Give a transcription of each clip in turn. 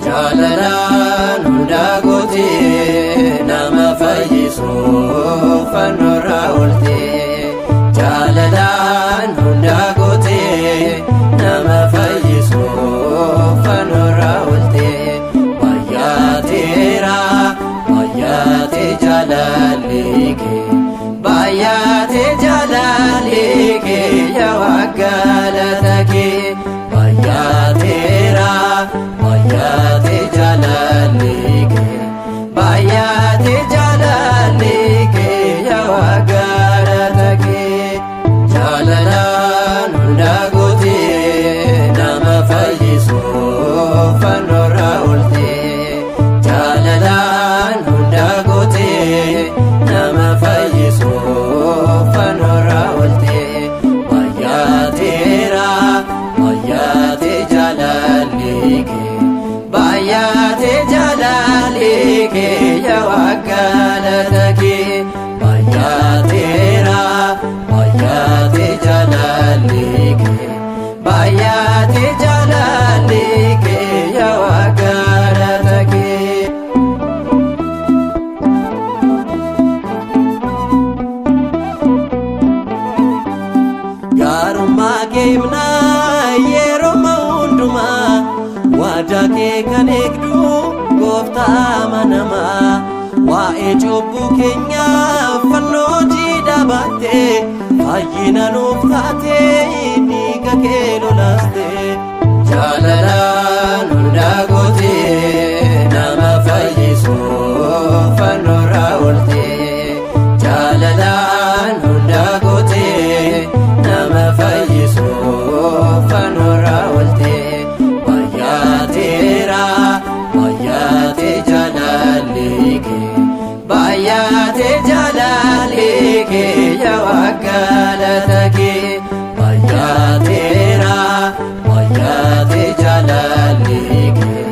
Jaalalaan hundaa gootee nama fayyisuuf fannoorraa ooltee. Jaalalaan hundaa gootee nama fayyisuuf fannoorraa ooltee. Baay'ateera baay'ate jaalalli kee. Baay'ate jaalalli kee yaa Waaqa galata kee. Baay'ateera baay'ate jaalalli kee. Baay'ate jaalalli kee yaa Waaqa galata kee. Jaalalaan hundaa gootee nama fayyisuuf fannoorraa ooltee. Jaalalaan hundaa gootee nama fayyisuuf fannoorraa ooltee. Baay'ateera baay'ate jaalalli kee. Baay'ate jaalalli kee yaa Waaqa galata kee. Baay'ateera baay'ate jaalalli kee. Baay'ate jaalalli kee yaa Waaqa galata kee. Gaarummaa kee himnaa yeroo hundumaa, waadaa kee kan eegdu gooftaa amanamaa. Waa'ee cubbuu keenyaa fannoo jiidhaa baattee, fayyina nuuf taatee dhiiga kee lolaaste. Jaalalaan hundaa gootee nama fayyisuuf fannoorraa ooltee. Jaalalaan hundaa gootee nama fayyisuuf fannoorraa ooltee. Baay'ateera baay'ate jaalalli kee. Baay'ate jaalalli kee yaa Waaqa galata kee. Baay'ateera baay'ate jaalalli kee.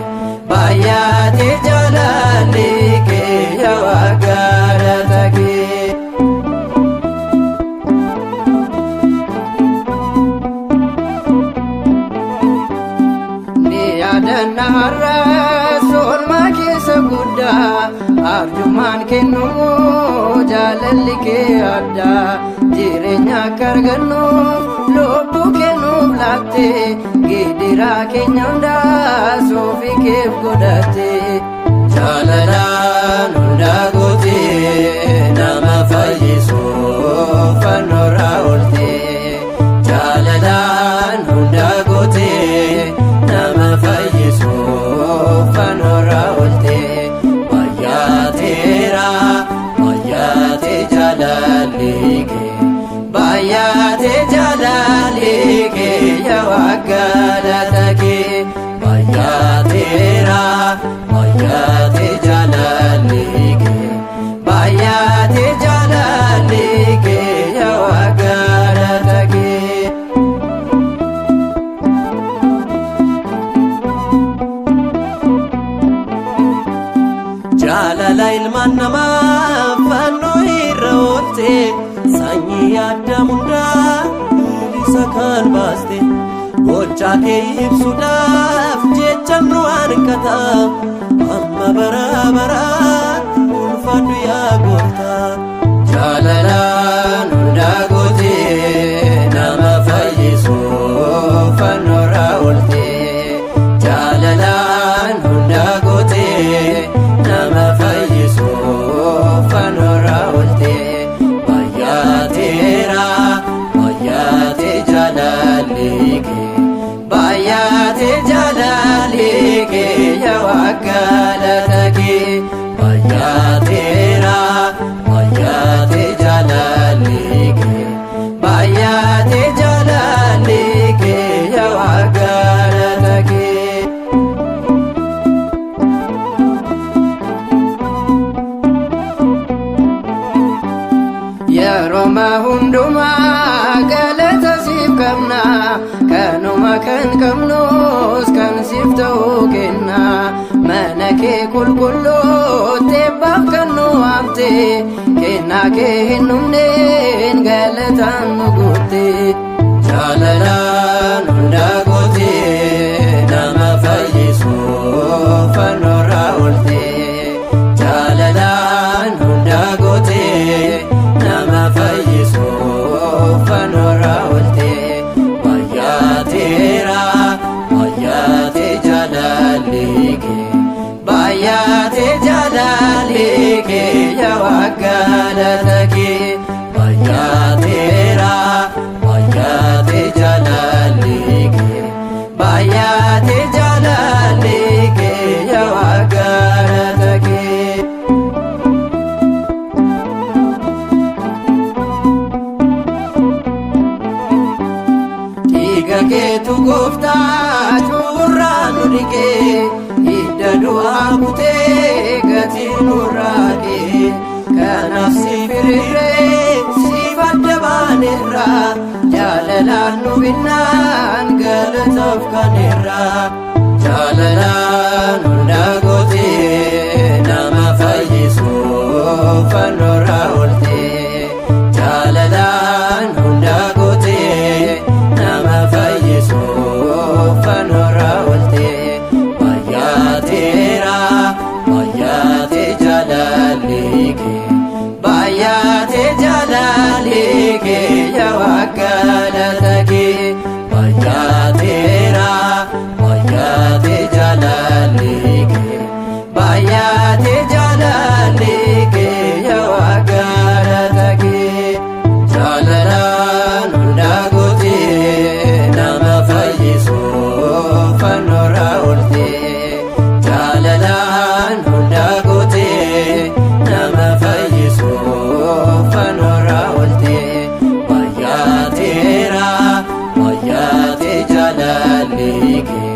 Baay'ate jaalalli kee yaa Waaqa galata kee. Ni yaadanna har'a oolmaa keessa guddaa, arjummaan kennu jaalalli kee addaa. Jireenya akka argannuuf lubbuu kennuuf laatte, gidiraa keenya hundaa soofii keef godhatte. Jaalalaan hundaa gootee nama fayyisuuf fannoorraa ooltee. Jaalalaan hundaa gootee nama fayyisuuf fannoorraa ooltee. Baay'ateera baay'ate jaalalli kee. Baay'ate jaalalli kee yaa Waaqa galata kee. Baay'ateera baay'ate jaalalli kee. Baay'ate jaalalli kee yaa Waaqa galata kee. Jaalala ilmaan namaa fannoo irra oolte, sanyii Addaam hundaa bilisa kan baaste. Gochaa kee ibsuudhaaf jecha nu hanqata, amma bara baraatti ulfaadhu yaa gooftaa. Jaalalaan hundaa gootee nama fayyisuuf fannoorraa ooltee. Jaalalaan hundaa gootee nama fayyisuuf fannoorraa ooltee. Baay'ateera baay'ate jaalalli kee. Baay'ate jaalalli kee yaa Waaqa galata kee. Baay'ateera baay'ate jaalalli kee. Baay'ate jaalalli kee yaa Waaqa galata kee. Yeroo hundumaa galata siif qabna, kanuma kan qabnus kan siif ta'uu kenna. Mana kee qulqulluutti eebbaaf kan nu waamte, kennaa kee hin dhumneen galataan nu guutte. Jaalalaan hundaa gootee nama fayyisuuf. jaalalli kee yaa galata kee. Baay'ateera baay'ate jaalalli kee baay'ate jaalalli kee yaa galata kee. Dhiiga keetu gooftaa cuurraa nu dhiqee hidda du'aa kutee gatii nurraa kee kanaaf si firiiree siif adda baaneerra jaalalaan nu binnaan galataaf kaneerra jaalalaan hunda gootee nama fayyisuuf fannoorraa ooltee jaalalaan hunda gootee nama fayyisuuf fannoorraa ooltee baay'ateera baay'ate jaalalli kee baay'ate jaalalli kee yaa galata kee baay'ateera baay'ate jaalalli kee baay'ate jaalalli kee yaa galata kee jaalalaan hunda gootee nama fayyisuuf fannoorraa ooltee jaalalaan hunda gootee nama fayyisuuf fannoorraa ooltee baay'ateera baay'ate jaalalli kee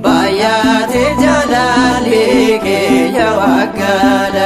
baay'ate jaalalli kee yaa galata.